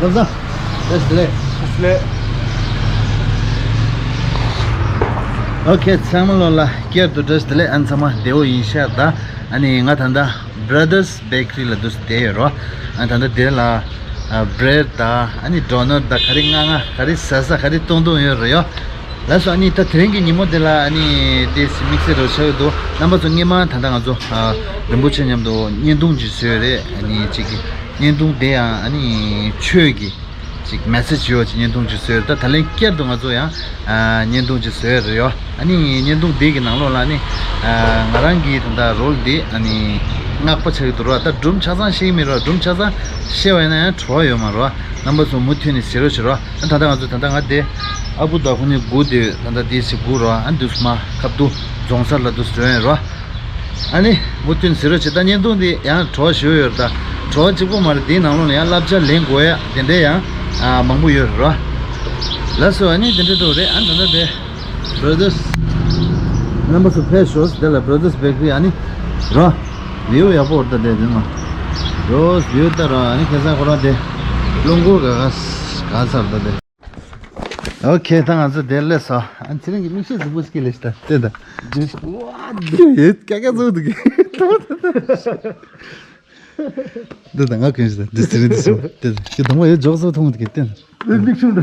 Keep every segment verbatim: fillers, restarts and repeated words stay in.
ལགས་སོ། བཀྲ་ཤིས་བདེ་ལེགས། བཀྲ་ཤིས་བདེ་ལེགས། ཨོ་ཁེ། ཚང་མ་ལོ་ལ་བསྐྱར་དུ་བཀྲ་ཤིས་བདེ་ལེགས། ཨ་ནི་ཚང་མ་བདེ་པོ་ཡིན་ཤག་ད། ཨ་ནི་ང་ད་ལྟ་Brothers Bakery ལ་འདུག་སེ་བསྡད་ཡོད་རོ། ཨ་ད་ལྟ་དེ་ལ་ཨ་བྷི་རེཌ་དང་ཨ་ནི་ཌོ་ནཊ་དང་ག་རེ་མངགས་མངགས་ག་རེ་ཟ་ཟ་ག་རེ་བཏུང་བཏུང་ཡོད་རེད་ཡོ། ལགས་སོ། ཨ་ནི་ད་དེ་རིང་གི་ཉིན་མོ་དེ་ལ་ཨ་ནི་དེ་དམིགས་བསལ་རོ་ཆགས་ཡོད་འདུག་རྣམ་པ་ཚོ། སྔོན་མ་ད་ལྟ་ང་ཚོ་ཨ་རིན་པོ་ཆེ་མཉམ་དུ་བརྙན་ཐུང་ཅིག་བཟོས་རེད། ཨ་ནི་གཅིག་གི་བརྙན་ཐུང་དེ་ཡང་ཨ་ནི་ཆོས་ཀྱི་ཅིག་མེ་སེ་ཇི་ཡོད་ཅིག་བརྙན་ཐུང་ཅིག་བཟོས་རེད། ད་ད་ལན་བསྐྱར་དུ་ང་ཚོ་ཡང་ཨ་བརྙན་ཐུང་ཅིག་བཟོས་རེད་ཡོ། ཨ་ནི་བརྙན་ཐུང་འདི་གི་ནང་ལོགས་ལ་ཨ་ནི་ཨ་ང་རང་གི་ད་ལྟ་རོལ་འདི་ཨ་ནི་སྔགས་པ་ཆགས་ཀྱི་འདུག་རོ། ད་སྒྲུང་ཆ་ཚང་ཤེས་ཀྱི་མེད་རོ། སྒྲུང་ཆ་ཚང་ཤེས་པ་ཡིན་ན་ཡང་བྲོ་བ་ཡོད་མ་རོ། རྣམ་པ་ཚོ་མུ་མཐུད་ནས་གཟིགས་རོགས་བྱེད་རོ། ད་ལྟ་ང་ཚོ་ད་ལྟ་ང་དེ་ཨ་བུ་དང་ཁོ་གཉིས་སྒུག་བསྡད་ཡོད། ད་ལྟ་དེ་ཞིག་སྒུག་རོ། ཨ་འདུག་སེ་མར་ཁ་ཐུག་རྫོང་སར་ལ་འདུག་སེ་འགྲོ་ཡིན་རོ། ཨ་ནི་མུ་མཐུད་ནས་གཟིགས་རོགས་བྱེད། ད་བརྙན་ཐུང་འདི་ཡང་བྲོ་བ་ཞེ་པོ་ཡོད་རེད། ད་བྲོ་བ་གཅིག་པོ་མ་རེད། དེའི་ནང་ལོགས་ལ་ཡང་བསླབ་བྱ་ལེན་དགོས་ཡ་དེ་འདྲ་ཡང་ཨ་མང་པོ་ཡོད་རེད་རོ། ལགས་སོ། ཨ་ནི་དེ་འདྲ་འགྲོ་རེད། ཨ་ད་ལྟ་དེ་Brothers། རྣམ་པ་ཚོ་ཕེབས་ཤོག་དེ་ལ་Brothers Bakery། ཨ་ནི་རོ། བིའུ་ཡག་པོ་རེད། ད་དེ་དེ་ནང་རོ་བིའུ་ལྟ་རོ། ཨ་ནི་ཁ་སང་ཁོ་རང་དེ་རླུང་འཁོར་ག་ག་ག་ཚར་ད་དེ། ཨོ་ཁེ། ད་ང་ཚོ་དེར་སླེབས་སོང་། ཨ་ཚེ་རིང་གི་མིག་ཤེལ་གཟིགས་པོ་ཞིག་ལས་ཤི་ད་དེ་ད། ཡེ་ཀ་ཀ་ཚོ་འདུག་གི། འདི་ད་ང་གོན་ཤི་ད། འདི་ཚེ་རིང་འདི་སོང་དེ་ད་ཁྱེད་དང་པོ་ཡེ་འཇོག་ཚོ་མཐོང་འདུག་གི་དེ། མིག་ཆུང་ད།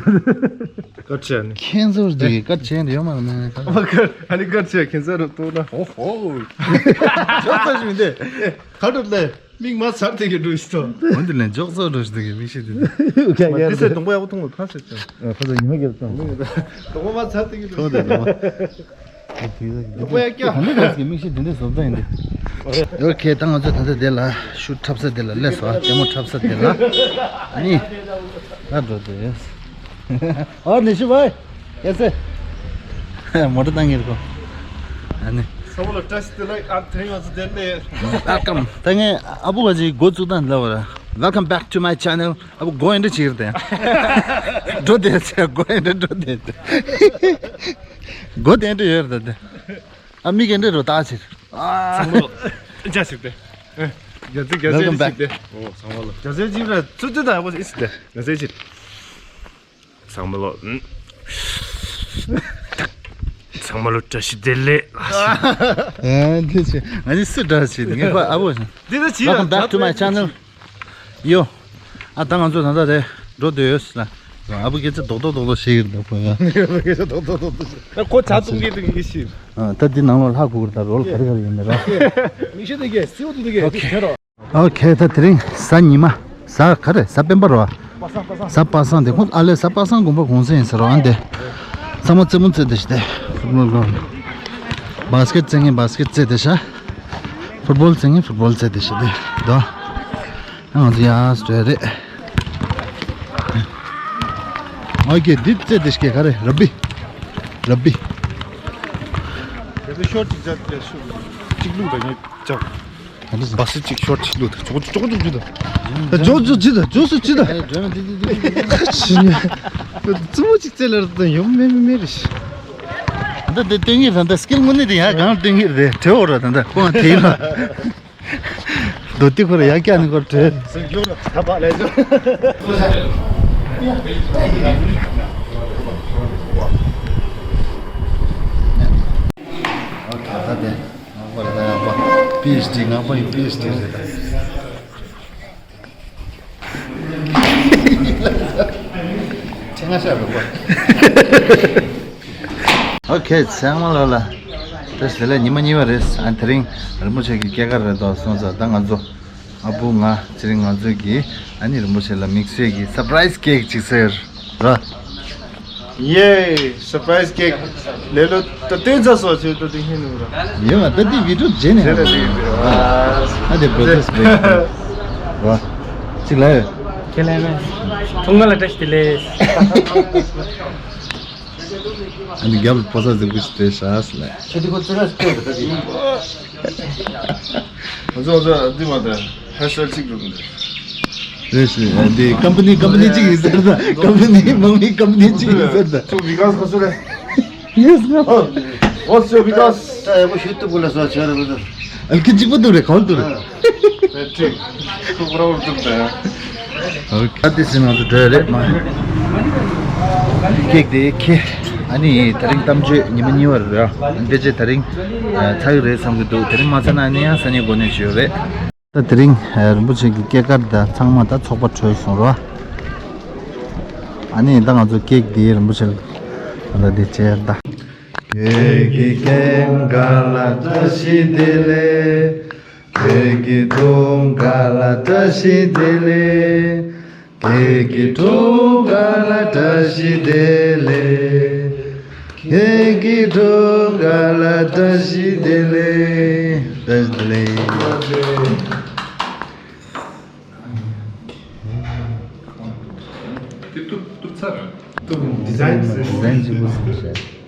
སྐར་ཆ་ནི། ཁྱེད་ཚོར་འདུག་གི་སྐར་ཆ་ཡོད་མ་རེད་ན། ཨ་ནི་སྐར་ཆ་ཁྱེད་ཚོར་འདུག་ན། ཨོ་ཧོ། འཇོག་ཚོ་ཞིག་མི་འདུག་ག་འགྲོ་ལེ། མིག་མ་ཚར་དེ་གི་འགྲོ་ཤི་ཐོ། འོན་ཏེ་ལན་འཇོག་ཚོགས་འགྲོ་ཤི་དེ་གི་མིག་ཤེས་དེ་འདི། ཡ་ཡ་འདི་ཚེ་གདོང་པ་ཡག་པོ་མཐོང་བ་ཕ་ཚེ་ཚེ། ཨ་ཕ་ཚེ་ཉི་མ་རྒྱབ་བཏང་། གདོང་པ་མ་ཚར་དེ་གི་འགྲོ་ཤི་ཐོ། གདོང་པ་ཡག་ཀྱ། གང་འདྲ་ག་ཚེ་མིག་ཤེས་དེ་འདྲ་བཟོ་ད་ཡིན་དེ། ཨོ་ཁེ། ད་ང་ཚོ་ད་ལྟ་དེ་ལ་ཤུ་འཁྲབ་ས་དེ་ལ་སླེབས་སོང་། ལྟད་མོ་འཁྲབ་ས་དེ་ལ། ཨ་ནི། ང་འགྲོ་དེ། ཨ་ནི་ཤི་བའི། ཡ་སེ། མོ་ཊ་བཏང་གི་རེད་ཁོ། ཨ་ནི། ཚང་མ་ལ་བཀྲ་ཤིས་བདེ་ལེགས། ཨ་དེ་རིང་ང་ཚོ་དེར་སླེབས། Welcome. ད་ངས་ཨ་བུ་ག་ཅིག་འགོ་བཙུགས་སྟངས་ལབ་པ་ར། Welcome back to my channel. ཨ་བུ་འགོ་ཡིན་འདྲ་བྱེད་ཀྱི་རེད་ད་ཡ། འགྲོ་བསྡད་ཚེ་འགོ་ཡིན་འདྲ་འགྲོ་བསྡད་ཚེ། འགོ་དེ་འདྲ་ཡོད་རེད་ད་དེ། ཨ་མི་ག་འདྲ་རོ་ད་ཕྱིར། ཨ། ཚང་མ་ལ་བཀྲ་ཤིས་བདེ། ཨ། རྒྱ་ཚིག་རྒྱ་ཚིག་Welcome back. ཞིག་སྟེ། ཨོ་ཚང་མ་ལ་རྒྱ་ཚིག་ཅིག་ར་ཚུར་ཚུར་ད་ཡག་པོ་ཞིག་སྟེ། རྒྱ་ཚིག་ཅིག་ཚང་མ་ལོ། ཚང་མ་ལོ་བཀྲ་ཤིས་བདེ་ལེགས། ཨ་འདི་ཆེ་ང་ནི་སུ་འདྲ་ཞིག་ངས་ཁོ་ཨ་བོ། འདི་ད་ཅི། Welcome back to my channel. ཡོ། ཨ་ད་ང་ཚོ་ད་ལྟ་རེད་འགྲོ་འདོད་ཡོད་ལ། ཨ་བུ་སྐད་ཆ་རྡོག་རྡོག་རྡོག་རྡོག་བཤད་ཀྱི་རེད་ད་ཁོ་ཡང་། སྐད་ཆ་རྡོག་རྡོག་རྡོག་རྡོག་བཤད། ཁོ་ཇ་འཐུང་གི་འདུག་གི་ཤི། ཨ་ད་འདི་ནང་ལོགས་ལྷག་དགོས་ཀྱི་རེད་ད། རོལ་ག་རེ་ག་རེ་ཡིན་མེད་ར། མིག་ཤེལ་དེ་གས་སེའུ་དེ་གས་དེ་ཁྱེར་རོ། ཨོ་ཁེ། ད་དེ་རིང་གཟའ་ཉི་མ། གཟའ་ག་རེ། གཟའ་སྤེན་པ་རོ། གཟའ་པ་སངས་དེ་ཁོང་ཨ་ལས་གཟའ་པ་སངས་དགོན་པ་གུང་སེང་ཡིན་ཟེར་རོ། ཨ་འདི་ཚང་མ་རྩེད་མོ་རྩེ་བསྡད་ཤག་སྟེ། ཕུཊ་བོལ་གོ། བཱ་སི་ཀེཊ་རྩེ་མཁན་བཱ་སི་ཀེཊ་རྩེ་བསྡད་ཤག་ཕུཊ་བོལ་རྩེ་མཁན་ཕུཊ་བོལ་རྩེ་བསྡད་ཤག་སྟེ། དོ། ང་ཚོ་ཡར་འགྲོ་ཡ་རེད། ཨོ་ཁེ། འདི་རྩེ་བསྡད་ཤག་ག་རེ། རག་བི། རག་བི། རག་བི་ཤོར་གཅིག་བྱ་དེ་ཤོར་གཅིག་བླུགས་པ་ངས་བྱ། བཱ་སི་ཅིག་ཤོར་ཅིག་ལུ་ད་ཅོག་ཅོག་ཅོག་ཅོག་ཅིག་ད། ད་ཅོག་ཅོག་ཅིག་ད་ཅོག་སུ་ཅིག་ད། ཅི་ནས། ཙུ་མོ་ཅིག་རྩེ་ལ་ད་ཡོང་མེ་མེ་མེ་རེ་ཤི། ད་དེ་སྟོན་གྱི་རེད་ད། སྐྱིལ་ངོ་ནི་དེ་ཡང་གང་སྟོན་གྱི་རེད། བྲེལ་བོ་ར་ད་ད་ཁོང་དེ་ལ། རྡོ་ཏི་ཁོ་ར་ཡག་ཀྱ་ནི་ཁོ་བྲེལ། ད་པ་ལས་ཅོ། ཨོ་ད་ད་དེ། ང་པ་ལ་ཡག་པ། པི་ཨེཆ་ཌི། ང་པ་ཡི་པི་ཨེཆ་ཌི་རེད་ད། ཁྱེད་ང་ཤ་རུ་པ། ཨོ་ཁེ། ཚང་མ་ལོ་ལ། བཀྲ་ཤིས་བདེ་ལེགས། ཉི་མ་གཉིས་པ་རེད། ཨ་དེ་རིང་རིན་པོ་ཆེ་གི་སྐྱེས་སྐར་རེད་དོ། སོང་ཙང་ད་ང་ཚོ། ཨ་བུ་ང་ཚེ་རིང་ང་ཚོ་གིས་ཨ་ནི་རིན་པོ་ཆེ་ལ་དམིགས་བསལ་གྱི་སར་པ་རའི་སི་ཀེག་ཅིག་ཟེར་ར། ཡེ། སར་པ་རའི་སི་ཀེག་ལེ་ལོ་ད་སྟོན་ཚར་སོང་། ཁྱོད་ད་དེ་ཧེ་ནུ་ར། ཡེ་མ་ད་དེ་བི་ཌི་ཡོ་བརྗེས་ནས། རེད་རེད་རེད། ཨ་དེ་བྷར་དྷར་སི་བེ་ཀ་རི་ར། ཅིག་ལ་ཡོད། ཁས་ལེན་མེད། ཐུགས་སྨོན་ལ་བཀྲ་ཤིས་བདེ་ལེགས། ཨ་ནི་རྒྱབ་ལ་ཕོ་གསར་ཟིག་པུ་ཞིག་སྤྲད་ཤག་ཟེར་ལ། ཁྱེད་དེ་ཁོ་ཙི་ར་སྤྲད་འདུག་ད་དེ། ང་ཚོ་ང་ཚོ་འདི་མ་ད་ཧེར་སི་ཊའེལ་གཅིག་འགྲོ་གི་འདུག་རེད་ཤི། ཨ་འདི་ཀམ་པ་ནི་ཀམ་པ་ནི་གཅིག་ཡིན་ཟེར་ད། ཀམ་པ་ནི་མང་མི་ཀམ་པ་ནི་གཅིག་ཡིན་ཟེར་ད། ཚུགས་བི་ཀཱས་ཁ་སོ་རེད། ཡེ་སི་ནོ། ཨོ། What's your Vikas? ད་ཡག་པོ་ཞུ་ཐུབ་གོ་ལ་སོ་ཆ་རེད་མི་འདུག་ཨ་ལ་ཁི་གཅིག་པོ་འདུག་རེད། གང་འདུག་རེད། ཨ་ཁྲིག་ཁོ་ར་བར་འདུག་ད། ཨོ་ཁེ། ད་དེ་ཟིན་ང་ཚོ་འགྲོ་ཡ་རེད་མ། ཀེག་དེ་ཁེ། ཨ་ནི་དེ་རིང་གཏམ་བརྗོད་ཉི་མ་གཉིས་པ་རེད་ར། ཕལ་ཆེར་དེ་རིང་ཚར་གི་རེད་བསམ་གི་འདུག་དེ་རིང་མ་ཚར་ན་ཨ་ནི་ཡང་སང་ཉིན་འགོ་ནས་བྱེད་ཡོད་རེད། ད་དེ་རིང་རིན་པོ་ཆེ་གི་སྐྱེས་སྐར་དང་ཚང་མ་ད་ཚོགས་པ་གྲོལ་སོང་ར། ཨ་ནི་ད་ང་ཚོ་ཀེག་དེ་རིན་པོ་ཆེ་ལ་ད་དེ་བྱས་ད། ཁྱེད་ཀྱི་སྐྱེས་སྐར་ལ་བཀྲ་ཤིས་བདེ་ལེགས། ཁྱེད་ཀྱི་འཁྲུངས་སྐར་ལ་བཀྲ་ཤིས་བདེ་ལེགས། ཁྱེད་ཀྱི་འཁྲུངས་སྐར་ལ་བཀྲ་ཤིས་བདེ་ལེགས། ཁྱེད་ཀྱི་འཁྲུངས་སྐར་ལ་བཀྲ་ཤིས་བདེ་ལེགས། བཀྲ་ཤིས་བདེ་ལེགས། དེ་གཏུབ་གཏུབ་ཚར། གཏུབ་ཌི་ཛའིན་ཌི་ཛའིན་གཅིག་པུ་བཟོས་བཞག་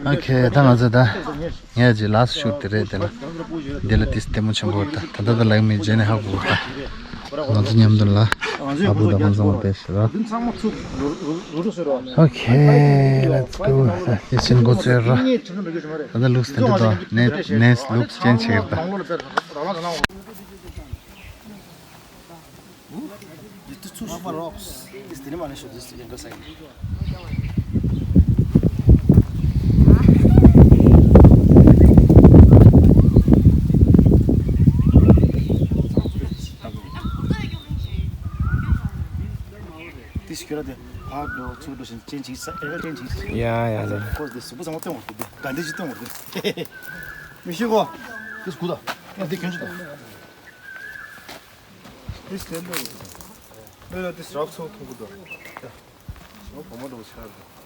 ཨོ་ཁེ། ད་ང་ཚོ་ད་ངས་ཀྱི་ལཱ་སི་ཊི་ཤུ་ཊི་དེ་རེད། དེ་ལ་དེ་ལ་ཏིས་ལྟད་མོ་ཆེན་པོ་ད་ད་ལྟ་ད་ལག་མི་རྗེས་ནས་ཧ་གོ་ད། ང་ཚོ་མཉམ་དུ་ལ་ཨ་བུ་དང་ཁོང་ཚང་མ་དེ་ཤི་ར། ཨོ་ཁེ། ལེ་ཊི་སི་གོ། ད་དེ་ཕྱིན་འགོ་ཚོས་ར། ད་ལྟ་ལུགས་དེ་འདྲ་དང་ནེ་ནེ་ལུགས་ཅན་ཆེ་གི་ར། འདི་ཚོ་ཚུར་ཤོག་པ་རོགས། འདི་འདི་ནི་མ་ནི་ཤོག་འདི་ཡན་ག་སའི། འདི་ཤི་ཁྱོད་ར་དེ་ཕར་འགྲོ་ཚུར་འགྲོ་བཞིན་ཅན་ཅིག་ས་ཨེ་ར་ཅན་ཅིག་ཡ་ཡ་ཡ། ཁོ་འདི་གཟུགས་པོ་ཚང་མ་སྟོན་བར་འདུག་འདི་ག་འདི་ཅིག་སྟོན་བར་འདུག་མི་ཤི་གོ། འདི་སྐུ་དང་ཡང་འདི་གྱོན་ཅིག་དང་། ཏིས་ཐེན་ཏོ། ཨེ་ཡ་ཏིས་རག་ཚོ་ཐུག་གི་འདུག་ཡ། ཞོ་བོ་མོ་འགྲོ་ཆར་འདུག་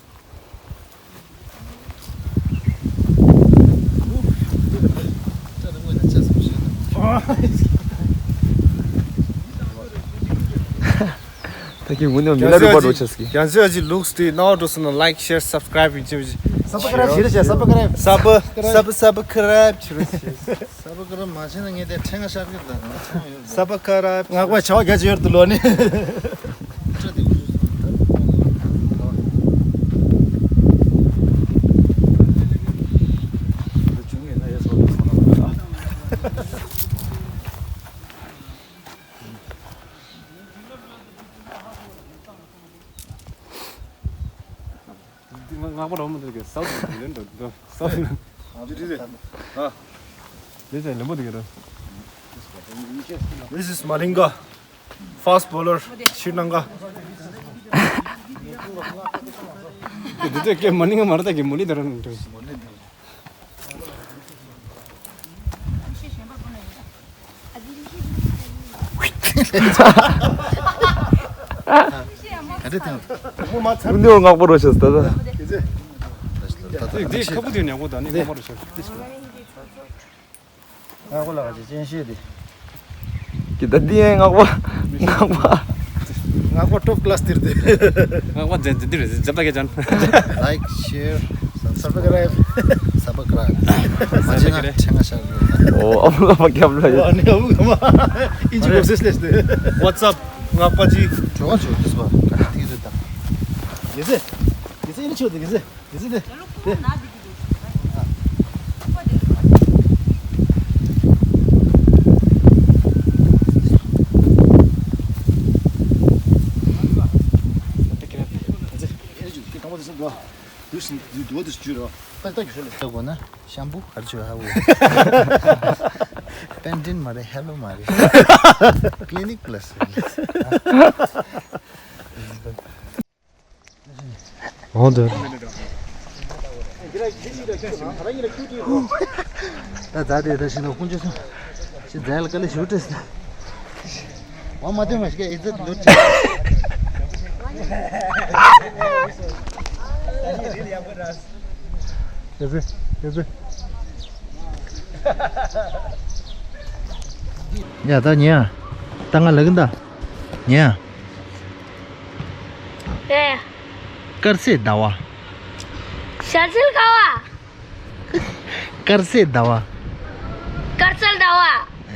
ད་ཀྱི་འུ་ནི་མི་ལ་རུ་པ་འགྲོ་ཆས་ཀྱི། ཡང་ཟེར་ཨ་ཅི་ལུགས་དེ་ནང་འགྲོ་སོང་ན་ལའིཀ་ཤེར་སབ་སི་ཀ་རའིབ་བྱེད་ཅི། སབ་སི་ཀ་རའིབ་བྱེད་རེ་བྱེད། སབ་སི་ཀ་རའིབ། སབ་སབ་སབ་སི་ཀ་རའིབ་བྱེད་རེ་བྱེད། སབ་སི་ཀ་རའིབ་མ་བྱས་ན་ངས་དེ་ཕྲེང་ང་ཤར་གི་ད་ནང་ཚང་ཡོད། སབ་སི་ཀ་རའིབ། ངག་པ་བྱ་བ་རྒྱ་ཆེ་ཡོད་དུ་ལོ་ནི། ང་ང་པ་རོ་མ་དེ་གི་སའུ་ཐི་ལེན་འགྲོ་འགྲོ་སའུ་ཐི་ལེན། འདི་འདི་འདི། ཨ། འདི་ཚེ་ལེན་པོ་དེ་གི་རོ། This is Malinga, fast bowler, Sri Lanka. འདི་ཚེ་ཀེ་མ་ནི་ང་མ་ར་ད་ཀེ་མོ་ལི་དར་འགྲོ། ག་འདྲ་དེ། འདི་ངག་པ་རོ་ཤེས་ད་ད། འདི་ཁ་བུ་དེ་ཉག་པོ་ད་ནི་ངག་པ་རོ་ཤེས། ངག་པ་ལ་ག་ཅི་ཅན་ཤེས་དེ། ཀི་ད་འདི་ཡང་ངག་པ། ངག་པ། ངག་པ་ཊོབ་ཀི་ལཱ་སི་དེར་དེ། ངག་པ་འཛེམ་འཛེམ་དེ་རེད་འཛེམ་ད་ག་ཅན། Like, share, subscribe. Subscribe. Subscribe. མ་བྱེད་ན་ཆེ་ང་ཤར་ཡོད་ན། ཨོ་ཨ་མ་ལ་མ་རྒྱབ་ལ་ཡོད། ཨ་ནི་ཨ་མ་ག་མ། ཨིན་ཇི་གོ་སེ་སི་ལེ་སི་དེ། What's up? ངག་པ་ཅི། ཇོ་བ་ཇོ་དེ་སུ་བ་ག་ཏི་རེད་ད། གེ་ཟེ། གེ་ཟེ་ཨིན་ཆོ་དེ་གེ་ཟེ། དེ་ཚོ་དེ། དེ། དེ་ན་ཤམ་པུ་ག་རེ་བྱོས་ཧ་གོ། པན་ཏིན་མ་རེད། ཧེ་ལོ་མ་རེད། ཀི་ལི་ནིག་པླ་སི་རེད། འོང་དུ། ད་ད་དེ་ད་ཤི་ན་ཁུང་ཅི་སོང་། ཤི་ཛལ་ཀ་ལེ་ཤུ་ཏེ་སི་ད། ཝ་མ་དེ་མ་ཤི་ཀ་ཨི་ཛད་ལུ་ཏེ། ཡ་ཟེ་ཡ་ཟེ། ཡ་ད་ཉེ་ཡ། ད་ང་ལ་གིན་ད། ཉེ་ཡ། ཨེ། དཀར་ཟས་ཟླ་བ། ཤར་ཟིལ་ཁ་བ། དཀར་ཟས་ཟླ་བ། དཀར་ཟལ་ཟླ་བ།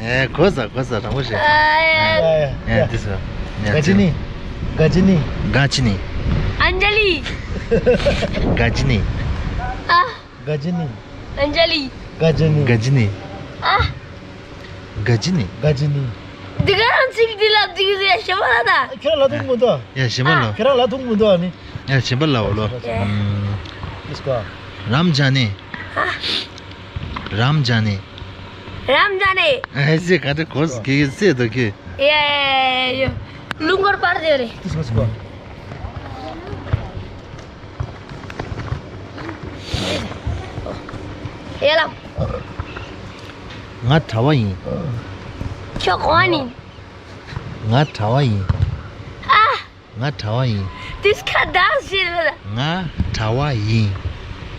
ཨེ་གོ་ས་གོ་ས་དྲང་པོ་བཤད། ཨེ། ཨེ་འདི་ས། ག་ཅི་ནི། ག་ཅི་ནི། ག་ཅི་ནི། Anjali. Gajini. Ah. Gajini. Anjali. Gajini. Gajini. Ah. Gajini. Gajini. འདི་ག་རང་ཚིག་འདི་ལ་འདི་གི་ཟེར་ཞེ་མ་ལ་ད། ཁྱེད་རང་ལ་ཐུག་མི་འདུག་ཡ་ཞེ་མ་ལ། ཁྱེད་རང་ལ་ཐུག་མི་འདུག་ཨ་ནི། ཡ་ཞེ་མ་ལ་འོ་ལོ། ཨེ། ཨུམ། Let's go. རམ་ཇ་ནི། རམ་ཇ་ནི། རམ་ཇ་ནི། ཨེ་ཟེ་ག་དེ་གོ་སི་གི་གི་ཟེ་དོ་ཁྱེད། ཡ་ཡ་ཡ་ཡ། ལུང་སྐོར་པར་དེ་རེད། Let's go. ཡ་ལ། ང་གྲྭ་བ་ཡིན། ཁྱོད་གོ་ནི། ང་གྲྭ་བ་ཡིན། ཨ། ང་གྲྭ་བ་ཡིན། This cat does shit. ང་གྲྭ་བ་ཡིན།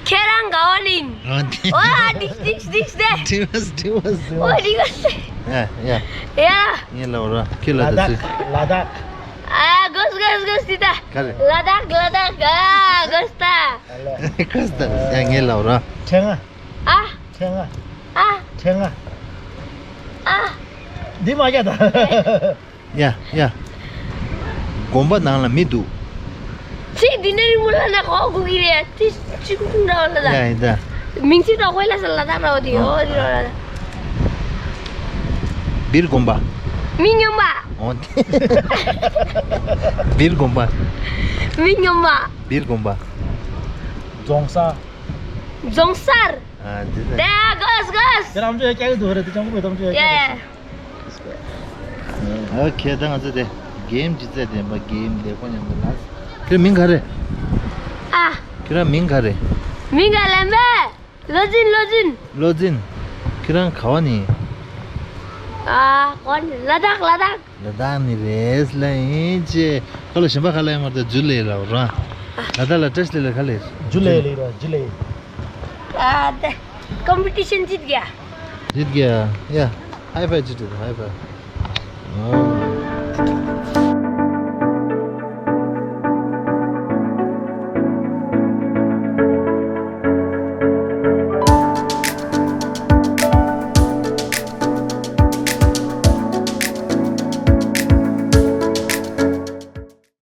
ཁྱེད་རང་ག་བ་ཡིན། ཨ་དེ། ཨོ་this this this there. དྲི་མ་དྲི་མ། ཨོ་this this there. ཡ་ཡ། ཡ། ངས་ལབ་ར་ཁྱེད་ལ་ད་ཚིག་ལ་དྭགས། ཨ་གོས་གོས་གོས་དེ་ད། ག་རེ། ལ་དྭགས་ལ་དྭགས། ཨ་གོས་ད། གོས་ད། ཡ་ངས་ལབ་ར། ཕྲེང་ང་། ཨ། ཕྲེང་ང་། ཨ། ཕྲེང་ང་། ཨ། འདི་མ་རྒྱག་ད། ཡ་ཡ། དགོན་པ་ནང་ལ་མི་འདུག་ཚིག་འདི་ནས་རིང་མོ་ལ་ན་གོ་གོ་གི་རེད། ཚིག་གཅིག་ཁུང་འདྲ་བ་ལ་ལ། ཡ་ཡིན་ད། མིང་ཚིག་དང་དཔེ་ལ་ས་ལ་ད་ར་བ་དེ་ཨོ་དེ་ར་ལ། སྦིར་དགོན་པ། མི་སྨྱོན་པ། ཨོ་དེ། སྦིར་དགོན་པ། མི་སྨྱོན་པ། སྦིར་དགོན་པ། རྫོང་གསར། རྫོང་གསར། ཨ་དེ་ད། དེ་གོས་གོས། དེ་རམ་ཅོ་ཡ་སྐྱ་གི་འདུག་རེད་དེ་ཅང་གི་མེད་དམ་ཅོ་ཡ་སྐྱ་གི་འདུག་ཡ། ཨོ་ཁེ་ད་ང་ཚོ་དེ་གེམ་ཅི་རྩེད་ལྡན་པ་གེམ་དེ་ཁོ་མཉམ་དུ་ལ། ཁྱེད་མིང་ག་རེ། ཨ། ཁྱེད་རང་མིང་ག་རེ། མིང་ག་ལན་པས། བློ་འཛིན་བློ་འཛིན། བློ་འཛིན། ཁྱེད་རང་ག་བ་ནི། ཨ་གོ་ནི་ལ་དྭགས་ལ་དྭགས། ལ་དྭགས་ནི་རེད་ལ་ཡིན་ཅེ། ཁ་ལ་གཞན་པ་ཁ་ལ་ཡང་མར་ད་ཇུ་ལེ་ལ་ར། ལ་དྭགས་ལ་བཀྲ་ཤིས་ལེ་ལ་ཁ་ལེ། ཇུ་ལེ་ལེ་ར་ཇུ་ལེ། ཨ་དེ། ཀམ་པི་ཊི་ཤན་ཇིད་ག་ཡ། ཇིད་ག་ཡ། ཡ། ཧའི་ཕའི་ཇིད་ཧའི་ཕའི།